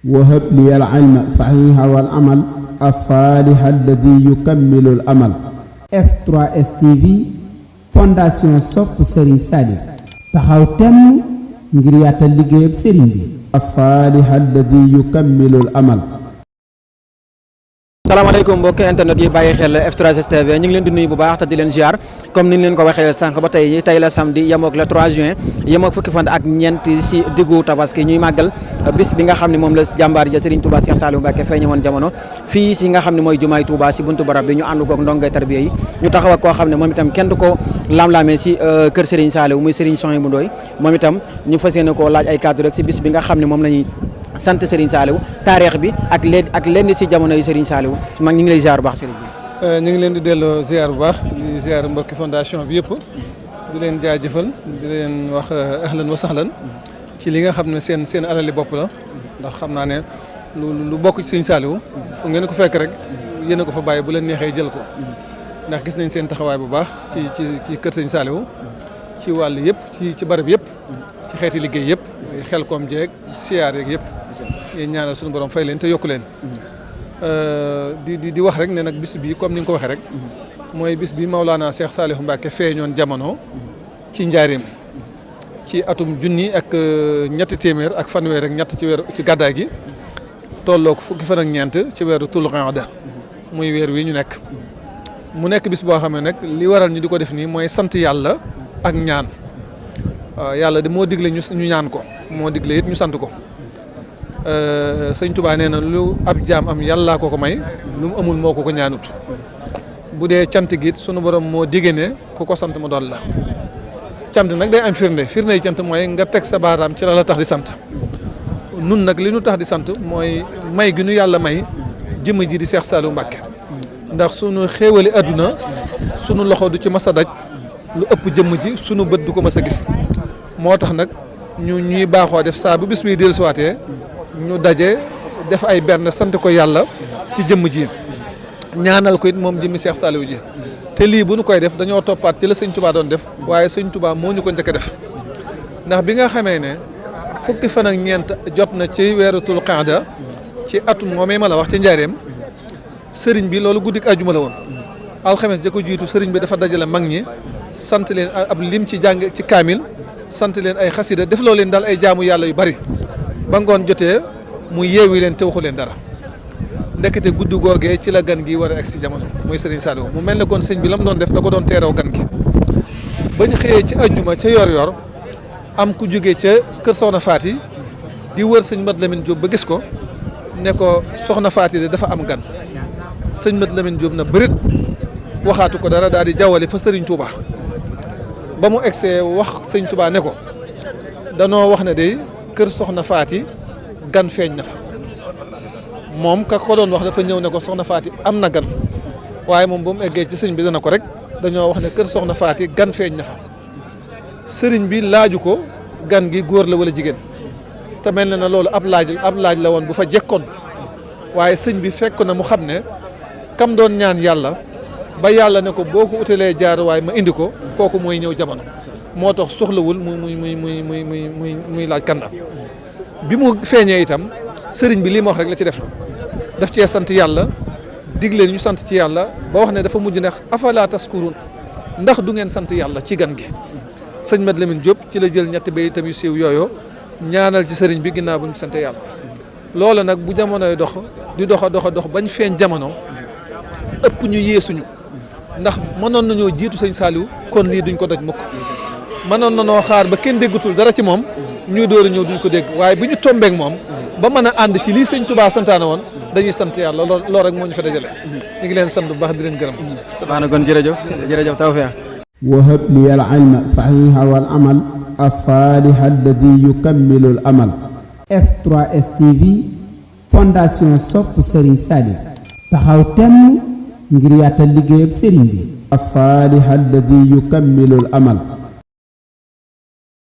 وهب لي العلم صحيح والعمل الصالح الذي يكمل الأمل. F3S TV fondation sopp Serigne Saliou taxaw temm ngir yaatal liggéeyam Serigne bi. الصالح الذي يكمل الأمل. salaamaaleykum mbokki internet yi bàyyi xel F3S TV ñu ngi leen di nuyu bu baax te di leen ziar comme ni ñu leen ko waxee sànq ba tey la samedi yemook le 3 juin yemook fukki fan ak ñeent si diggu tabaski ñuy màggal bis bi nga xam ne moom la jàmbaar ja Serigne Touba Cheikh Saliou Mbacké feeñe woon jamono fii si nga xam ne mooy jumaay Touba si buntu barab bi ñu ànd koog ndongay tarbiya yi ñu taxaw ak koo xam ne moom itam kenn du ko lam-lamee si kër Serigne Saliou muy Serigne Souhaïbou Ndoye moom itam ñu fas yéene koo laaj ay cadre rek si bis bi nga xam ne moom la ñuy sant Serigne Saliou taarix bi ak lenn si jamono yi Serigne Saliou mag ñu ngi lay ziar bu baax Serigne bi. ñu ngi leen di delloo ziar bu baax di ziar mbokki fondation bi yëpp di leen jaajëfal di leen wax ahlan wa sahlan ci li nga xam ne seen alali bopp la ndax xam naa ne lu bokk ci Serigne Saliou fu ngeen ko fekk rek yéen a ko fa bàyyi bu leen neexee jël ko ndax gis nañ seen taxawaay bu baax ci kër Serigne Saliou ci wàll yëpp ci barab yëpp ci xeeti liggéey yëpp xel koom jeeg siyaar yeeg yëpp yéen ñaanal suñu borom fay leen te yokku leen di wax rek ne nag bis bi comme ni nga ko waxee rek mooy bis bi Maulana Cheikh Saliou Mbacké feeñoon jamono ci njaareem ci atum junni ak ñetti téeméer ak fanweer ak ñett ci gàddaay gi tolloog fukki fan ak ñeent ci weeru Dul Qaada muy weer wi ñu nekk mu nekk bis boo xam ne nag li waral ñu di ko def nii mooy sant yàlla ak ñaan waaw yàlla de moo digle ñu ñaan ko moo digle it ñu sant ko sëñ Touba nee na lu ab jaam am yàllaa ko may lu mu amul moo ko ñaanut bu dee cant gi it sunu borom moo digge ne ku ko sant mu doon la cant nag day am firnde yi cant mooy nga teg sa baaraam ci la tax di sant nun nag li ñu tax di sant mooy may gi nu yàlla may jëmm ji di Cheikh Saliou Mbacké ndax sunu xéewali àdduna sunu loxo du ci mas a daj lu ëpp jëmm ji sunu bët du ko mas a gis moo tax nag ñuy baaxoo def saa bu bis bi dellusiwaatee ñu daje def ay benn sant ko yàlla ci jëmm ji ñaanal ko it moom jëmmi Cheikh Saliou ji te lii bu ñu koy def dañoo toppaat ci la sëñ Touba doon def waaye sëñ Touba moo ñu ko njëkk a def ndax bi nga xamee ne fukki fan ak ñeent jot na ci weeru Dul Qaada ci atum moomee ma la wax ci njaareem sëriñ bi loolu guddik àjjuma la woon alxames ja ko jiitu sëriñ bi dafa dajale mag ñi sant leen ab lim ci jàng ci kaamil sant leen ay xasida def loo leen daal ay jaamu yàlla yu bari ba ngoon jotee mu yeewi leen te waxu leen dara ndekete guddi googee ci la gan gi war a egg si jamono mooy Serigne Saliou mu mel ne kon sëñ bi la mu doon def da ko doon teeroo gan gi bañ xëyee ci ajjuma ca yor am ku jógee ca kër Soxna Faati di wër sëñ Mat Lamine Diop ba gis ko ne ko Soxna Faati de dafa am gan sëñ Mat Lamine Diop na bërit waxaatu ko dara daal di jawwale fa Serigne Touba ba mu egsee wax sëñ Touba ne ko danoo wax ne de kër Soxna Faati gan feeñ na fa moom ka ko doon wax dafa ñëw ne ko Soxna Faati am na gan waaye moom ba mu eggee ci sëñ bi dana ko rek dañoo wax ne kër Soxna Faati gan feeñ na fa sëriñ bi laaju ko gan gi góor la wala jigéen te mel na loolu ab laaj la woon bu fa jekkoon waaye sëñ bi fekk na mu xam ne kam doon ñaan yàlla ba yàlla ne ko boo ko utalee jaaruwaay ma indi ko kooku mooy ñëw jamono moo tax soxlawul muy laaj kan la bi mu feeñee itam sëriñ bi lii ma wax rek la ci def la daf cee sant yàlla digle ñu sant ci yàlla ba wax ne dafa mujj ne afala taskurun ndax du ngeen sant yàlla ci gan gi sëñ Mat Lamine Diop ci la jël ñetti bay itam yu siiw yooyu ñaanal ci sëriñ bi ginnaaw bu ñu sant yàlla loolu nag bu jamonoy dox di dox bañ feeñ jamono ëpp ñu yeesuñu ndax mënoon nañoo jiitu sëñ Saliou kon lii duñ ko doj mukk mënoon nañoo xaar ba kenn déggatul dara ci moom ñuy door a ñëw duñ ko dégg waaye bu ñu tombeek moom ba mën a ànd ci lii sëñ Touba santaane woon dañuy sant yàlla loolu rek moo ñu fa dajale ñu ngi leen sant bu baax di leen gërëm sabaana kon jërëjëf tawfiq وهب لي العلم صحيح والعمل الصالح الذي يكمل الأمل. F3S TV fondation sopp Serigne Saliou taxaw temm ngir yaatal liggéeyam Serigne bi. الصالح الذي يكمل الأمل.